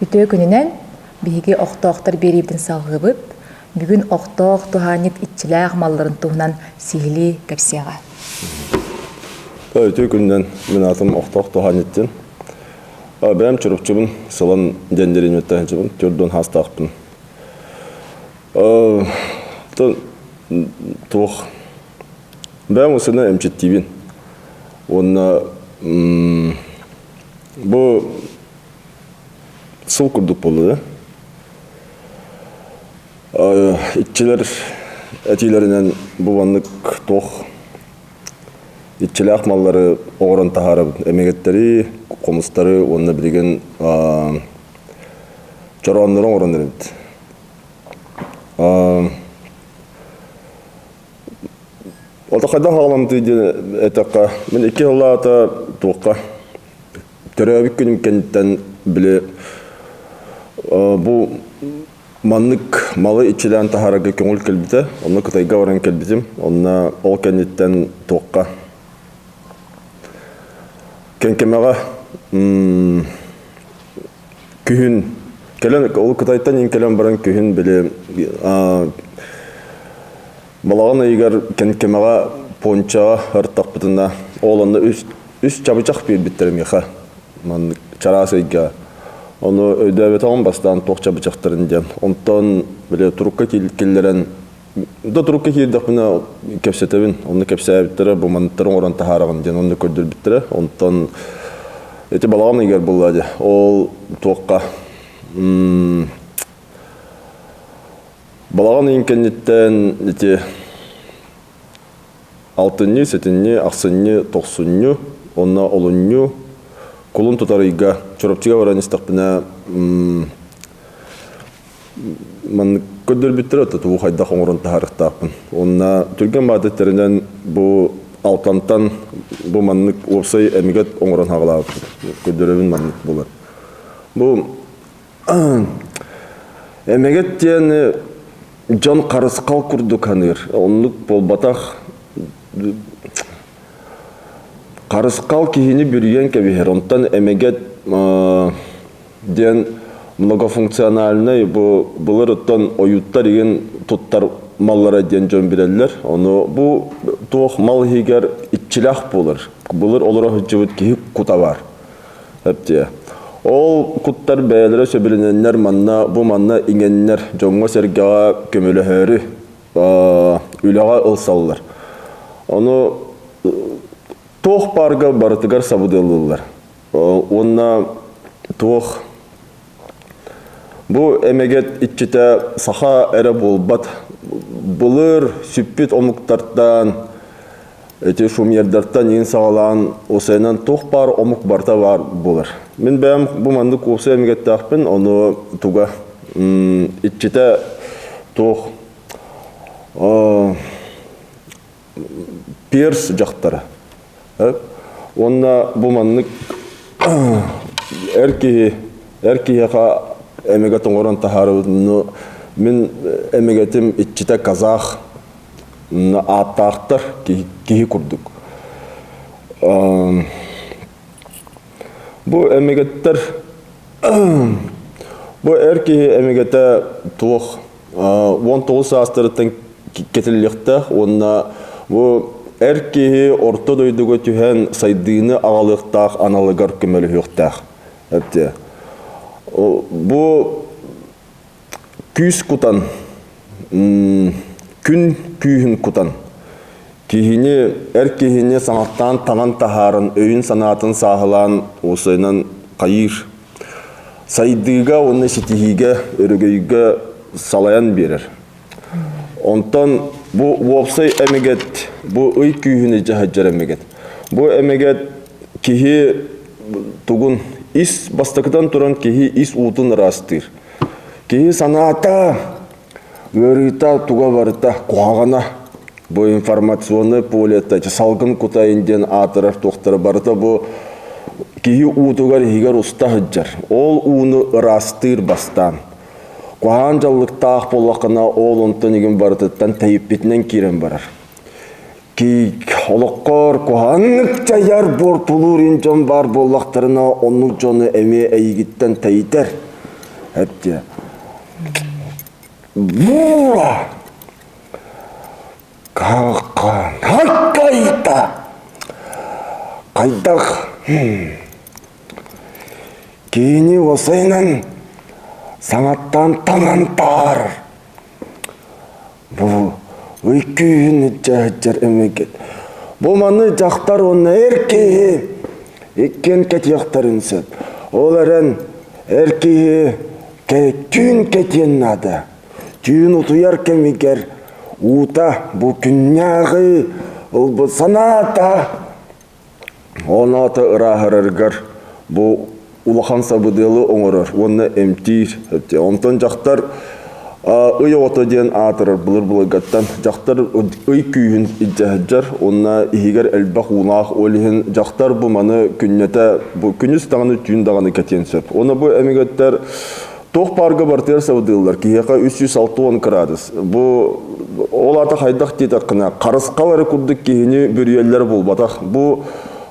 Үтүө күнүнэн биһиги охтоохтор биэриибитин салҕыыбыт. Бүгүн охтоох туһаанньыт иччилээх малларын туһунан сиһилии кэпсиэҕэ. Үтүө күнүнэн мин аатым охтоох туһаанньыттын. Бэйэм Чурапчыбын, Сылан диэн дэриэбинэттэн төрдүн хаастаахпын. Туох бэйэм усуна эмчиттиибин. Уонна бу сыл курдук буолла да. Иччилэр этиилэринэн бу маннык туох иччилээх маллары оҥорон таһаарабыт. Эмэгэттэри, хомустары уонна билигин чорооннору оҥорон эрэбит. Ото хайдах аҕаламтый диэн этэххэ, мин икки сыллаата туохха төрөөбүт күнүм кэнниттэн били бу маннык малы иччилээн таһаарарга көҥүл кэлбитэ. Онно Кытайга баран кэлбитим. Онно ол кэнниттэн туохха Кэҥкэмэҕэ күһүн кэлэн ол Кытайтан иин кэлэн баран күһүн били балаҕан ыйыгар Кэнкэмэҕэ пончаҕа ыртахпытына ол онно үс үс чабычах биэрбиттэрэ миэхэ маннык чараас ыйга ону өйдөөбөтөҕүм бастаан туох чабычахтарын диэн онтон били турукка киллэрэн да турукка киирдэхпинэ кэпсэтэбин онно кэпсээбиттэрэ бу манныктары оҥорон таһаараҕын диэн онно көрдөрбүттэрэ онтон ити балаҕан ыйыгар буолла дии ол туохха балаҕан ыйын кэнниттэн ити алтынньы, сэтинньи, ахсынньы, тохсунньу уонна олунньу кулун тутар ыйга Чурапчыга баран истэхпинэ маннык көрдөрбүттэрэ тугу хайдах оҥорон таһаарыахтаахпын. Уонна түргэн баатыттарынан бу алтантан бу маннык уопсай эмигэт оҥорон хаҕалаабыппыт. Көрдөрөбүн маннык буолар. Бу эмэгэт диэн дьон харысхал курдук саныыр. Оннук буолбатах. Харысхал киһини бүрүйэн кэбиһэр. Онтон эмэгэт диэн многофункциональнай бу былыр оттон ойууттар игин туттар маллара диэн дьон билэллэр. Ону бу туох мал иһигэр иччилээх буолар. Былыр олоро сылдьыбыт киһи кута бар. Эптиэ. Ол куттар бэйэлэрэ сөбүлэнэннэр манна бу манна иҥэннэр дьоҥҥо-сэргэҕэ көмөлөһөөрү үлэҕэ ылсаллар. Ону туох баарга барытыгар сабыдыаллыыллар. Уонна туох бу эмэгэт иччитэ саха эрэ буолбат былыр сүппүт омуктартан ити шумердартан иин саҕалаан усайынан туох баар омук барыта баар буолар. Мин бэйэм бу маннык уопсай эмэгэттээхпин, ону туга иччитэ туох перс дьахтара. Уонна бу маннык эр киһи эр киһиэхэ эмэгэт оҥорон таһаарыбыт мин эмэгэтим иччитэ казах ааттаахтар киһи курдук. Бу эмэгэттэр бу эр киһи эмэгэтэ туох 19 саастарыттан кэтиллиэхтээх уонна бу эр киһи орто дойдуга түһэн сайдыыны аҕалыахтаах аналыгар көмөлөһүөхтээх. Бу күүс кутан, күн күүһүн кутан, киһини, эр киһини саҥаттаан таҥан таһааран, өйүн-санаатын сааһылаан уосайынан хайыыр. Сайдыыга уонна ситиһиигэ, өрөгөйгө салайан биэрэр. Онтон бу уопсай эмэгэт, бу ый күүһүн илдьэ сылдьар эмэгэт. Бу эмэгэт киһи тугун ис бастакытан туран киһи ис уутун ыраастыыр. Киһи санаата, ыарыыта туга барыта куһаҕана. Бу информационное поле салгын кутайын диэн аатырар туохтара барыта бу киһи уутугар иһигэр уста сылдьар. Ол ууну ыраастыыр бастаан. Куһаҕан дьаллыктаах буоллаххына ол онтон игин барытыттан тэйиппитинэн киирэн барар. Олоххор куһаҕаннык дьайар буортулуур ин дьон баар буоллахтарына оннук дьону эмиэ эйигиттэн тэйитэр. Эптиэ. Була! Хаккайта! Хайдах киини осайынан саҥаттан таҥан таар. Бу ый күүһүн иччэһиччэр эмигит. Бу маны дьахтар уонна эр киһи иккиэн кэтиэхтэрин сөп. Ол эрэн эр киһи түүн кэтиэн наада. Түүн утуйар кэмигэр уута бу күннээҕи ылбыт санаата Оноото ырааһырарыгар бу улахан сабыдыалы оҥорор уонна эмтиир. Онтон дьахтар ый оҕото диэн аатырар былыр-былыргаттан. Дьахтар ый күүһүн илдьэ сылдьар уонна иһигэр элбэх уулаах, ол иһин дьахтар бу маны күннэтэ бу күнүс даҕаны түүн даҕаны кэтиэн сөп. Уонна бу эмигэттэр Туох баарга барытыгар сабыдыыллар. Киһиэхэ 360 кыраадыс. Бу ол аата хайдах диэтэххинэ, харысхал эрэ курдук киһини бүрүйэллэр буолбатах. Бу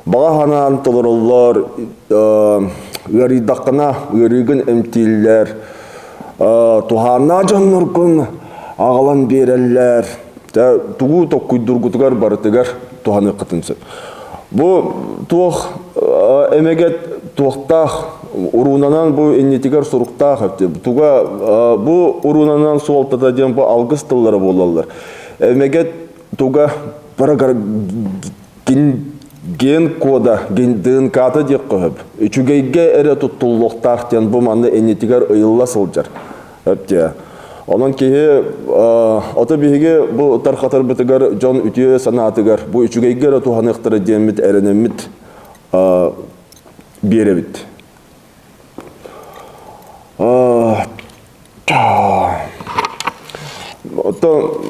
баҕа санаан толороллор, ыарыйдаххына ыарыыгын эмтииллэр, туһааннаах дьонноргун аҕалан биэрэллэр. Тугу токкуйдургутугар барытыгар туһаныаххытын сөп. Бу туох эмэгэт туохтаах уруунанан бу иннитигэр суруктаах туга бу уруунанан суолтата диэн бу алгыс тыллара буолаллар. Эмэгэт туга ген кода ДНК-та диэххэ сөп. Үчүгэйгэ эрэ туттуллуохтаах диэн бу манна иннитигэр ыйылла сылдьар. Өптүө. Онон киһи ото биһиги бу тархатарбытыгар дьон үтүө санаатыгар бу үчүгэйгэ эрэ туһаныахтара диэммит эрэнэммит биэрэбит. Ото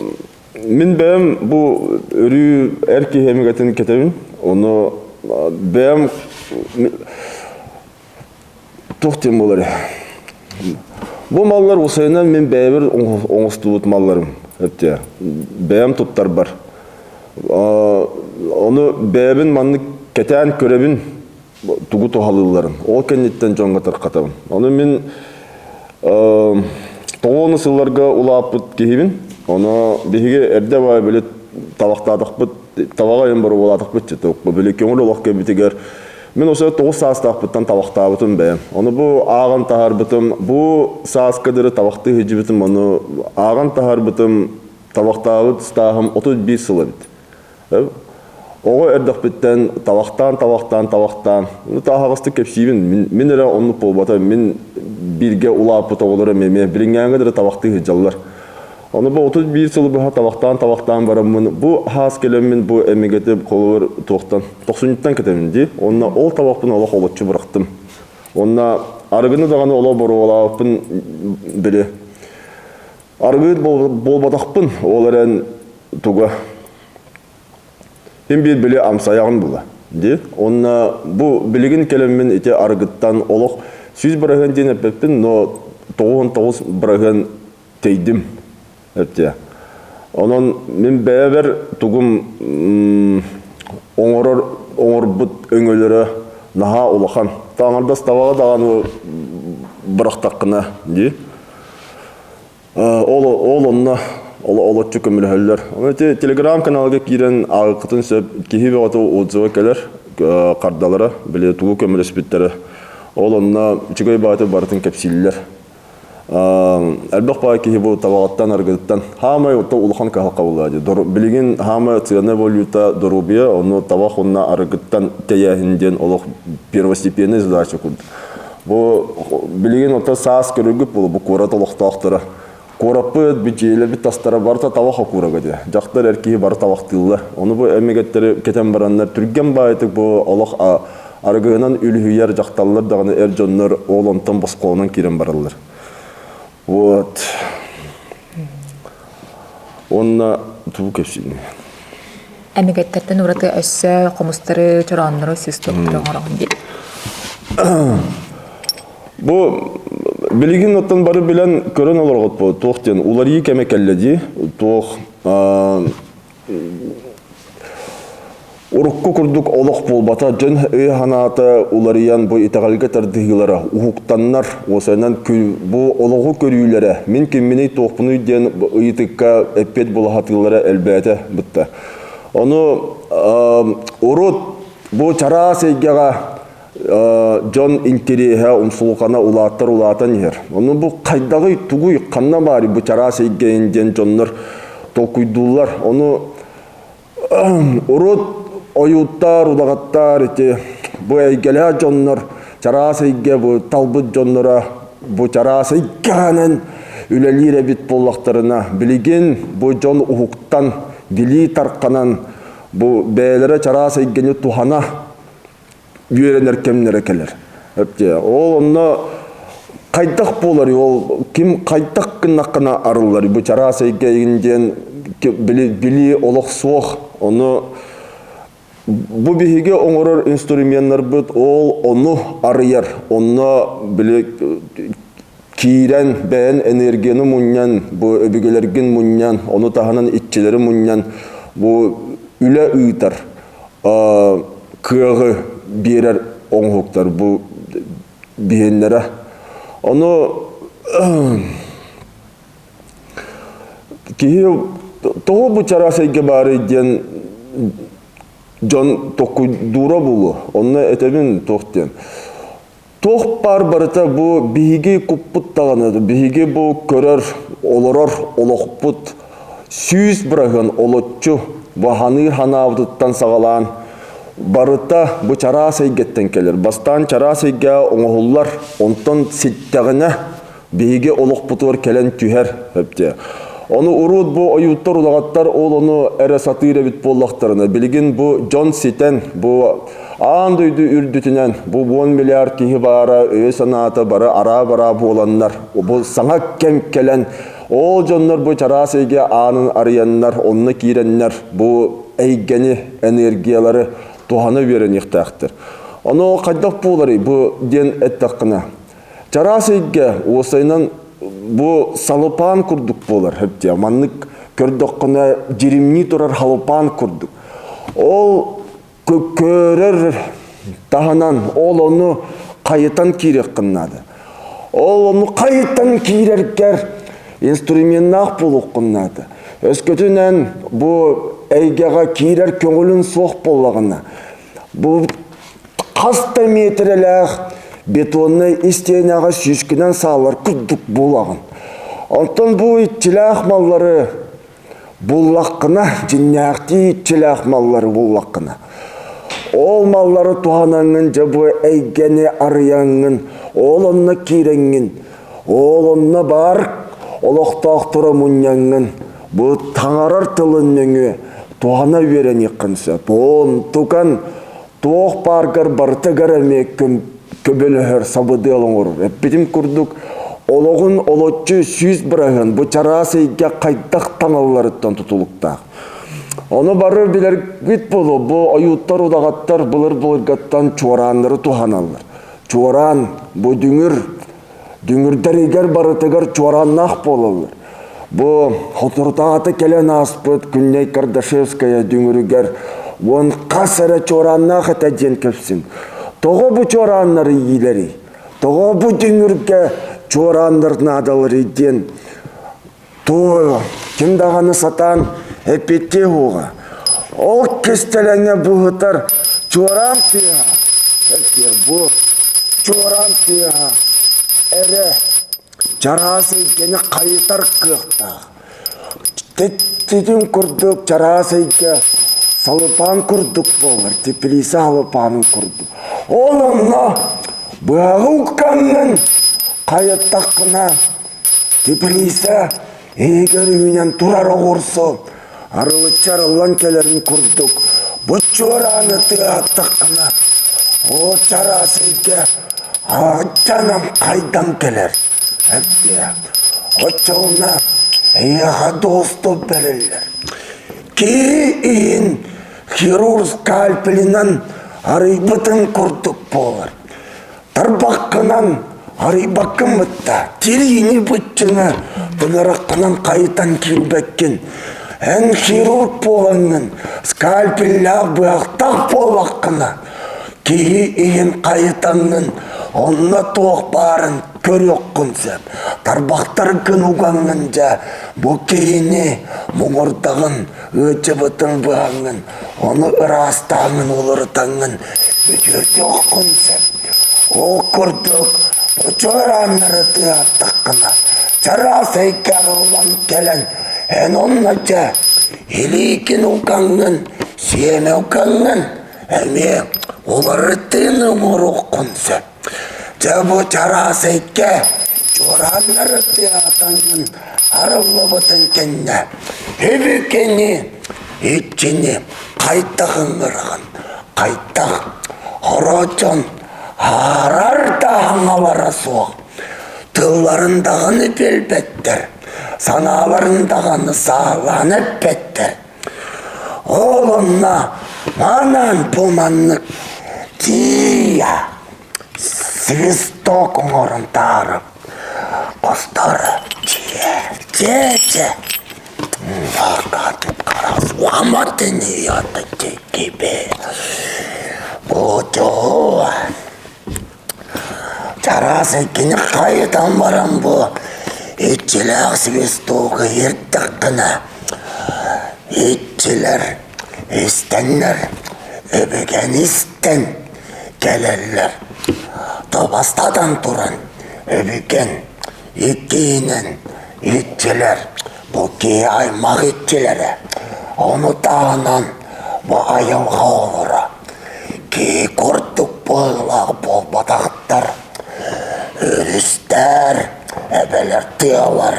мин бэйэм бу өрүү эр киһи эмигэтин кэтэбин. Ону бэйэм Туох диэн буолар Бу маллар усайынан мин бэйэбэр оҥостубут малларым. Өттө. Бэйэм туттарбар. Ону бэйэбин маннык кэтээн көрөбүн тугу туһалыылларын. Ол кэнниттэн дьоҥҥо тарҕатабын. Ону мин тоҕуону сылларга улааппыт киһибин. Ону биһиги эрдэ баай били табахтаатахпыт, табаҕа айан боруобалаатахпыт били көҥүл олох кэлбитигэр Мин осы 9 саастаахпыттан табахтаабытым бэйэм. Ону бу ааҕан таһаарбытым, бу сааска дыры табахтыы сылдьыбытым, ону ааҕан таһаарбытым, табахтаабыт стааһым 31 сыл эбит. Оҕо эрдэхпиттэн табахтаан, табахтаан, табахтаан, ну тааһаҕастык кэпсиибин, мин, мин эрэ оннук буолбата, мин бииргэ улааппыт оҕолорум эмиэ билиҥҥээҥҥэ дылы табахтыы сылдьаллар. Ону бу 31 сылы быһа табахтаан-табахтаан бараммын, бу хаас кэлэммин бу эмигэти холобур туохтан тохсунньуттан кэтэбин дии. Онно ол табахпын олох олоччу бырахтым. Онно арыгыны даҕаны олох боруобалаабыппын били арыгы буолбатахпын, ол эрэн туга Син биир били амсайаҕын була дии. Уонна бу билигин кэлэммин ити арыгыттан олох 100% диэн эппэппин, но 99% тэйдим эптиэ. Онон мин бэйэбэр тугум оҥорор оҥорбут өҥөлөрө наһаа улахан. Таҥардас табаҕа даҕаны бырахтаххына дии. Ол ол онно олоччу көмөлөһөллөр. Оны ити телеграм-каналга киирэн ааҕыккытын сөп киһи бөҕөтө отзыва кэлэр кардалара, били тугу көмөлөспүттэрэ. Ол онно үчүгэй баҕайытык барытын кэпсииллэр. Элбэх баай киһи бу табаҕыттан, арыгытыттан хаамай отто улахан кыһалҕа буолла дии. Билигин хаамай цена валюта доруобуйа, ону табах уонна арыгыттан тэйээһин диэн олох первостепенный задача курдук. Бу билигин ото саас көрүгүт буолу бу куорат олохтоохторо. Куораппыт, бүддьиэлэрбит тастара барыта табах окуурага дии. Дьахтар эр киһи бары табахтыыллар. Ону бу эмэгэттэри кэтэн бараннар түргэн баайытык бу олох арыгыһынан үлүһүйэр дьахталлар даҕаны эр дьоннор ол онтон босхолонон киирэн бараллар. Вот. Уонна тугу кэпсиин? Эмэгэттэртэн ураты өссө хомустары, чорооннору, сүүс туохтары оҥороҕун дии. Бу билигин оттон бары билэн көрөн олорҕот бу туох диэн уларыйыы кэмэ кэллэ дии. Туох Урукку курдук олох буолбата, дьон өйө-санаата уларыйан бу итэҕэлгэ тардыһыылара уһуктаннар, уосайынан бу олоҕу көрүүлэрэ, мин кимминий туохпунуй диэн ыйытыкка эппиэт булаһатыылара элбээтэ бытта. Ону урут бу чараас эйгэҕэ дьон интэриэһэ, умсулҕана улааттар улаатан иһэр. Ону бу хайдаҕый, тугуй, ханна баарый бу чараас эйгэйин диэн дьоннор толкуйдууллар. Ону Урут ойууттар, удаҕаттар ити бу эйгэлээх дьоннор чараас эйгэ бу талбыт дьонноро бу чараас эйгэҕинэн үлэлиир эбит буоллахтарына, билигин бу дьон уһуктан, билии тарханан бу бэйэлэрэ чараас эйгэни туһана үөрэнэр кэмнэрэ кэлэр. Ол онно хайдах буолар ол ким хайдах гыннаххына арыллар бу чараас эйгэ диэн билии олох суох ону бу биһиги оҥорор инструменнарбыт ол ону арыйар онно били киирэн бэйэн энергияны мунньан бу өбүгэлэргин мунньан ону таһынан иччилэри мунньан бу үлэ ыытар кыаҕы биэрэр оҥоһуктар бу биһиэннэрэ. Ону киһи тоҕо бу чараас эйгэ баарый диэн дьон токуйдуура буолуо. Онно этэбин туох диэн. Туох баар барыта бу биһиги куппут даҕаны, биһиги бу көрөр, олорор олохпут 100% олоччу бу ханыыр ханаабытыттан саҕалаан барыта бу чараас эйгэттэн кэлэр. Бастаан чараас эйгэ оҥоһуллар, онтон ситтэҕинэ биһиги олохпутугар кэлэн түһэр эбитэ. Ону уруут бу ойууттар улаҕаттар ол ону эрэ сатыыр эбит буоллахтарына, билигин бу дьон ситэн, бу аан дойду үрдүтүнэн бу 10 миллиард киһи баара өйө-санаата бары араа-бараа буоланнар, бу саҥа кэм кэлэн, ол дьоннор бу чараас эйгэ аанын арыйаннар, онно киирэннэр бу эйгэни, энергиялары туһана үөрэниэхтээхтэр. Ону хайдах буоларый бу диэн эттэххинэ, Чараас эйгэ уосайынан бу салыпаан курдук буолар хэптиэ. Маннык көрдөххүнэ дьиримнии турар халыпаан курдук. Ол көрөр таһынан ол ону хайытан киириэххин наада. Ол ону хайытан киирэргэр инструменнаах буолуоххун наада. Өскөтүнэн бу эйгэҕэ киирэр көҥүлүн суох буоллаҕына, бу Хас да миэтэрэлээх бетоннай истиэнэҕэ сүүскүнэн саалар курдук буолаҕын. Онтон бу иччилээх маллары буллаххына, дьиҥнээхтии иччилээх маллары буллаххына, ол маллары туһанаҥҥын дьэ бу эйгэни арыйаҥҥын, ол онно киирэҥҥин, ол онно баар олохтоохторо мунньаҥҥын, бу таҥарар тылын нөҥүө туһана үөрэниэххин сөп. Онтукан туох бааргар барытыгар эмиэ көбөлөһөр сабыдыал оҥорор. Эппитим курдук, олоҕун олоччу 100% бу чараас эйгэ хайдах таҥалларыттан тутулуктаах. Ону бары билэргит буолуо, бу ойууттар, удаҕаттар былыр-былыргаттан чуорааннары туһаналлар. Чуораан бу дүҥүр, дүҥүрдэригэр барытыгар чуорааннаах буолаллар. Бу соторутааҕыта кэлэн ааспыт Күннэй Кардашевская дүҥүрүгэр уон хас эрэ чуорааннаах этэ диэн кэпсин. Тоҕо бу чуорааннары иилэрий? Тоҕо бу дүҥүргэ чуорааннар наадаларый диэн туо ким даҕаны сатаан эппиэттиэ суоҕа. Ол кистэлэҥэ быһытар чуораан тыаһа, бу чуораан тыаһа эрэ чараас эйгэни хайытар кыахтаах. Титин курдук чараас эйгэ салыпаан курдук буолар, теплица халыпаанын курдук. Ол онно быһаҕы уккаҥҥын хайыттаххына теплица иһигэр үүнэн турар оҕурсу арылыччы арыллан кэлэрин курдук бу чуорааны тыаһаттаххына ол чараас эйгэ Аттанан хайдан кэлэр, эптиэ. Оччоҕуна эйиэхэ доступ бэриллэр. Киһи иһин хирург скальпелинэн арыйбытын курдук буолар. Тарбаххынан арыйбаккын бытта, тириини быччыҥы тыҥыраххынан хайытан киирбэккин. Эн хирург буолаҥҥын, скальпеллээх быһахтаах буоллаххына, киһи иһин хайытаҥҥын, онно туох баарын көрүөххүн сөп. Тарбахтаргын угаҥҥын дьэ, бу киһини муҥурдаҕын, ыалдьыбытын быһаҥҥын, ону ыраастааҥҥын уларытаҥҥын үтүөрдүөххүн сөп. Ол курдук, чуорааннары тыаһаттаххына, чараас эйгэ арыллан кэлэн, эн онно дьэ, илиикин угаҥҥын, сиэмэ угаҥҥын эмиэ уларытыыны оҥоруоххун сөп. Дьэ бу чараас эйгэ чуорааннары тыаһатаҥҥын арыллыбытын кэннэ, үбүкэни, иччини хайдах ыҥыраҕын, хайдах хорочон аарар да хаҥалара суох, тылларын даҕаны билбэттэр, санааларын даҕаны саалаан эппэттэр. Ол онно манан бу маннык тиийэ свисток оҥорон таарып хостор дьиэ дьиэ дьэ Чараас иккини хайытан баран бу иччилээх свистогу иһиртэххинэ иччилэр истэннэр өбүгэни истэн кэлэллэр. Тобастатан туран өбүгэн иккиһинэн иччилэр бу киһи аймах иччилэрэ ону таһынан бу айылҕа оҕолоро киһи курдук быһыылаах буолбатахтар өрүстэр эбэлэр тыалар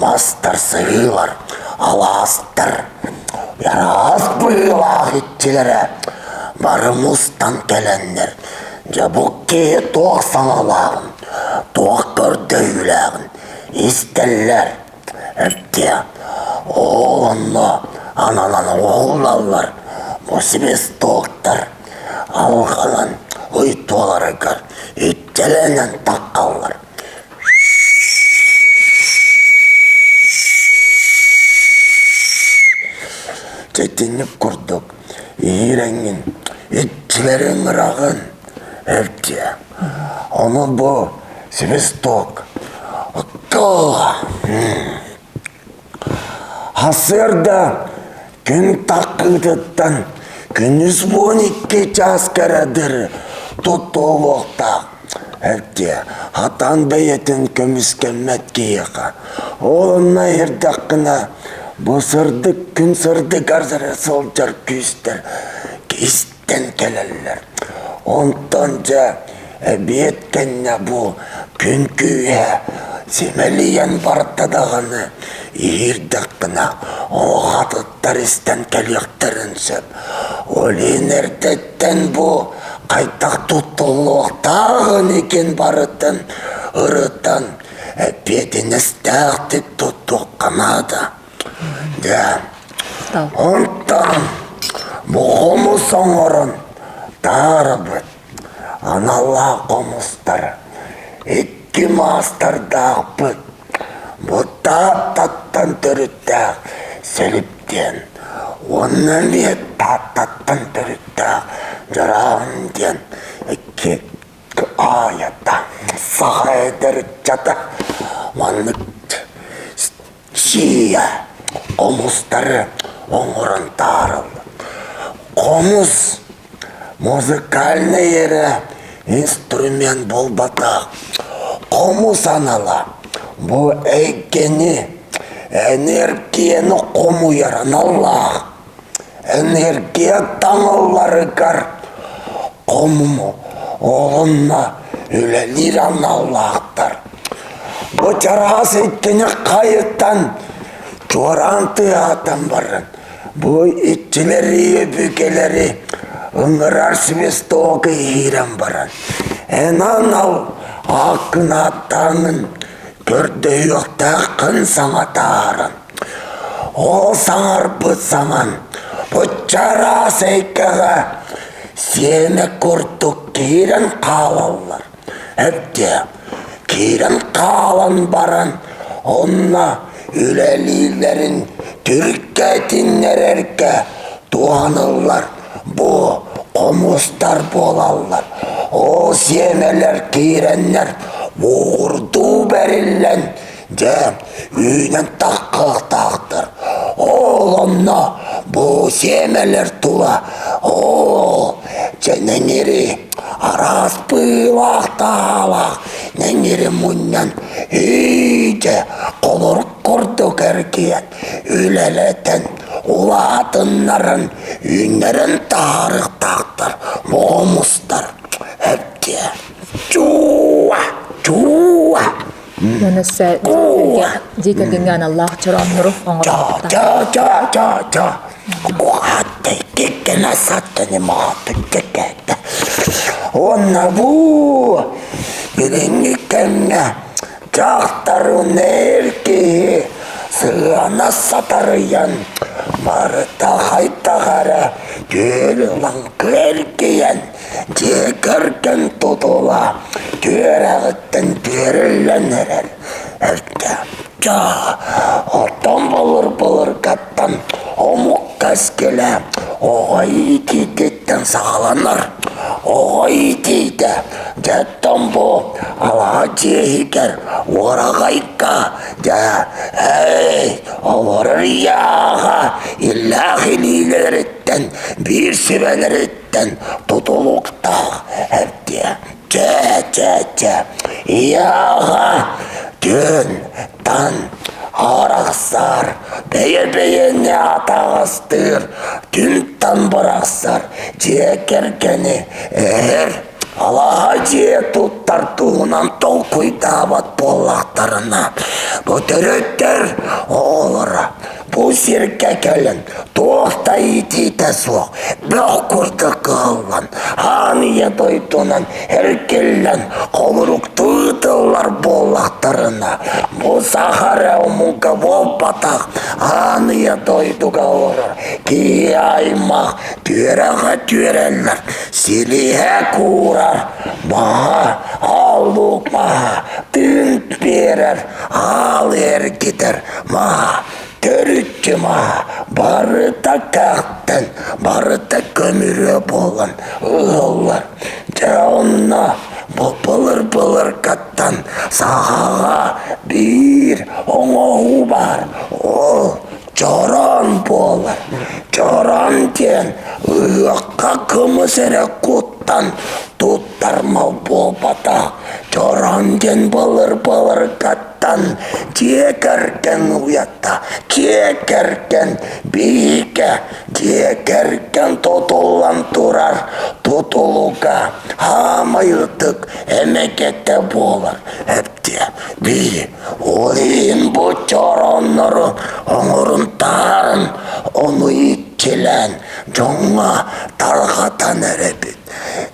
мастар сыһыылар алаастар араас быһыылаах иччилэрэ бары мустан кэлэннэр дьэ бу киһи туох саҥалааҕын туох көрдөһүүлээҕин истэллэр эрдиэ ол онно аналан оҕоллаллар бу свистоктар алҕанан ый туоларыгар иччилэнэн таххаллар Чэтинник курдук иирэҥҥин иччилэриҥ ыраҕын эрдиэ Ону бу свисток Сарсыарда күн таххыытыттан күнүс 12 чааска эрэ дыр туттуллуохтаах. Эрдиэ хатан бэйэтин көмүскэммэт киһиэхэ. Ол онно иһирдэххинэ бу сырдык күн сырдыгар эрэ сылдьар күүстэр истэн кэлэллэр. Онтон дьэ эбиэт кэннэ бу күн күүһэ симэлийэн барда даҕаны иһиирдэхпинэ олох атыттар истэн кэлиэхтэрин сөп. Ол иһин эрдэттэн бу хайдах туттуллуохтааҕын игин барытын ырытан эппиэтинэстээхтик туттуохха наада. Дьэ, онтон бу хомус оҥорон таарабыт аналлаах хомустар икки маастардаахпыт. Бу Тааттаттан төрүттээх Сэлип диэн уонна эмиэ Тааттаттан төрүттээх Дьараан диэн икки аайата саха эдэр ыччата маннык Сиийэ хомустары оҥорон таһаараллар. Хомус музыкальнай эрэ инструмент буолбатах. Хомус анала бу эйгэни, энергияны хомуйар аналлаах. Энергия таҥылларыгар хомуму олунна үлэлиир аналлаахтар. Бу чараас иккини хайытан, чуораан тыаһатан баран, бу иччилэри, өбүгэлэри ыҥырар свисток иһиирэн баран, эн анал ааккын ааттааҥҥын көрдөһүөхтээххин саҥа таһааран, ол саҥарбыт саҥан бу чараас эйгэҕэ сиэмэ курдук киирэн хаалаллар. Эбдиэ киирэн хаалан баран, онно үлэлииллэрин Түркэтиннэрэргэ туһаныллар бу хомустар буолаллар. Ол сиэмэлэр киирэннэр буурдуу бэриллэн дьэ үүнэн таххыахтаахтар. Ол онно бу сиэмэлэр тула ол дьэ нэҥири араас быылаах-таалаах нэҥири мунньан ии дьэ холорук курдук эргийэн үлэлэтэн улаатыннаран үүннэрэн таһаарыахтаахтар моҕомустар эптиэ чууа чууа Өссө дьиэ кэргэҥҥэ аналлаах чорооннору оҥорбуттар. Чо чо чо чо кухаттай киккена саттани мааттын кеккетте. Уонна бу билиҥҥи кэмҥэ Дьахтарын эр киһи сыана сатарыйан, барыта хайдах эрэ түөрүлаҥкы эргийэн, дьиэ кэргэн тутула түөрэҕиттэн түөрүллэн эрэр. Эрдэ оттон былыр-былыргаттан омук кэскилэ оҕо иитиититтэн саҕаланар. Оҕо иитиитэ дьэттэн бу алаһа дьиэ иһигэр уораҕайга дьэ эй олорор ыйааҕа иллээх илиилэриттэн биир сүбэлэриттэн тутулуктаах эрдиэ чэ чэ чэ ыйааҕа түн тан арахсар бэйэ-бэйэни атаҕастыыр түнтан бырахсар дьиэ кэргэни эһэр алаһа дьиэ туттар туһунан толкуйдаабат буоллахтарына бу төрүттэр оҕолоро бу сиргэ кэлэн туох да иитиитэ суох бөх курдук кыһыллан аан ийэ дойдунан эргиллэн холоруктуу ыытыллар буоллахтарына бу саха эрэ омуга буолбатах аан ийэ дойдуга олорор киһи аймах түөрэҕэ түөрэллэр силиһэ куурар маһа аллук маһа тыын биэрэр аал эргитэр маһа төрүччү маһа барыта кэхтэн барыта көмүрүө буолан ыһыллар дьэ онно бу былыр-былыргаттан сахаҕа биир оҥоһуу баар ол Чороон буолар. Чороон диэн ыһыахха кымыс эрэ куттан туттар мал буолбатах. Чороон диэн былыр-былыргаттан дьиэ кэргэн уйата, дьиэ кэргэн биигэ, дьиэ кэргэн тутуллан турар тутулуга хаамай ытык эмэкэтэ буолар. Эптиэ бии Ол иһин бу чорооннору оҥорунтаарын, ону иччилээн дьоҥҥо тарҕатан эрэбит.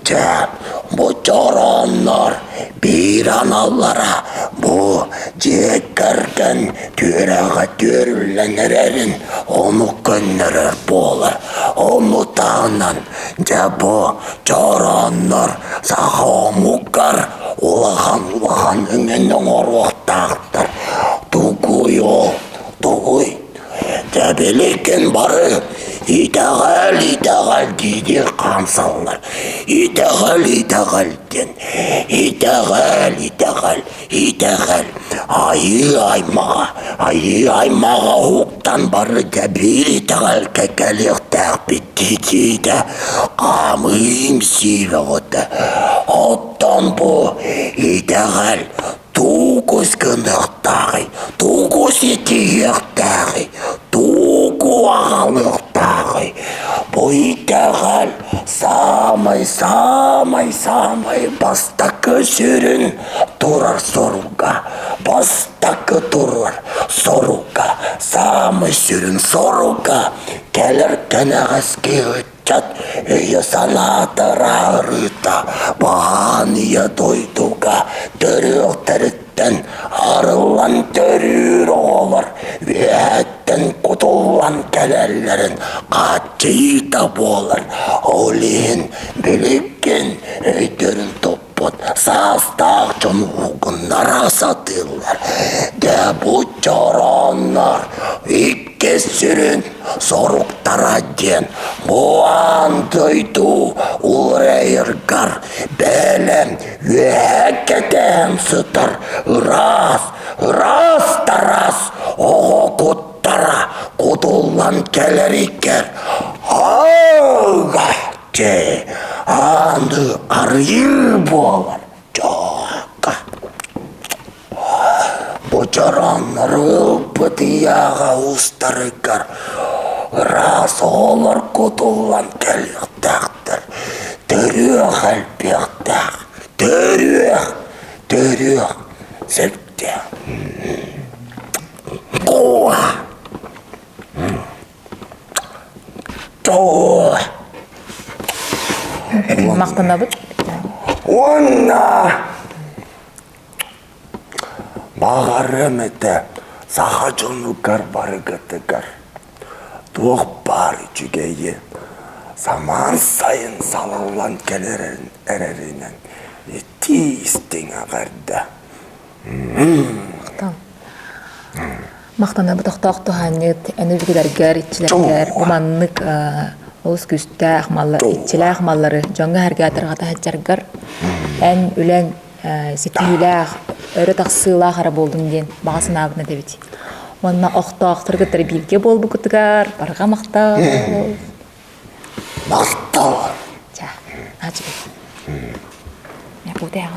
Дьэ, бу чорооннор биир аналлара бу дьиэ кэргэн түөрэҕэ түөрүллэн эрэрин ону көннөрөр буолар. Ону таһынан дьэ бу чорооннор саха омугар улахан-улахан өҥөнү оҥоруохтаахтар. Тугуй ол, тугуй? Дьэ билигин бары итэҕэл, итэҕэл дии-дии хаамсаллар. Итэҕэл, итэҕэл диэн. Итэҕэл, итэҕэл, итэҕэл. Айыы аймаҕа, айыы аймаҕа уһуктан бары дьэ биир итэҕэлгэ кэлиэхтээхпит дии-диитэ хаамыым сиибэҕитэ. Оттон бу итэҕэл тугус гыныахтааҕый, тугус итиһиэхтээҕий, тугу аҕалыахтааҕый? Бу итэҕэл саамай, саамай, саамай бастакы сүрүн турар соруга, бастакы турар соруга, саамай сүрүн соруга кэлэр кэнэҕэски ыччат өйө-санаата ыраарыыта баһаан ийэ дойдуга төрүөхтэриттэн арыллан төрүүр оҕолор үөһэттэн кутуллан кэлэллэрин хааччыйыыта буолар. Ол иһин билигин өйдөрүн туппут саастаах дьон уһугуннара сатыыллар. Дьэ бу чорооннор Иккис сүрүн соруктара диэн бу аан дойду уларыйаргар бэлэм үөһэ кэтээн сытар ыраас, ыраас тараас оҕо куттара кутуллан кэлэригэр ага дьэ ааны арыйыы буолар дьоокка. Бу чорооннору ылбыт ыйааҕа уустарыгар ыраас оҕолор кутуллан кэлиэхтээхтэр. Төрүөх элбиэхтээх. Төрүөх, төрүөх сөптөөх. Куо! Тоо! Махтанабыт. Уонна Баҕарыам этэ саха дьонугар барыгытыгар туох баар үчүгэйи самаан сайын салаллан кэлэр эрэринэн итии истиҥ эҕэрдэ. Махтал. Махтанабыт охтоох туһаанньыт эн өбүгэлэргэр, иччилэргэр бу маннык олус күүстээх маллар, иччилээх маллары дьоҥҥо сэргэ тарҕата сылдьаргар эн үлэҥ ситиһиилээх, өрө тахсыылаах эрэ буоллун диэн баҕа санаабын этэбит. Уонна охтоохтору кытары бииргэ буолбуккутугар барҕа махтал. Махтал. Ча, наачыбый. Якутия.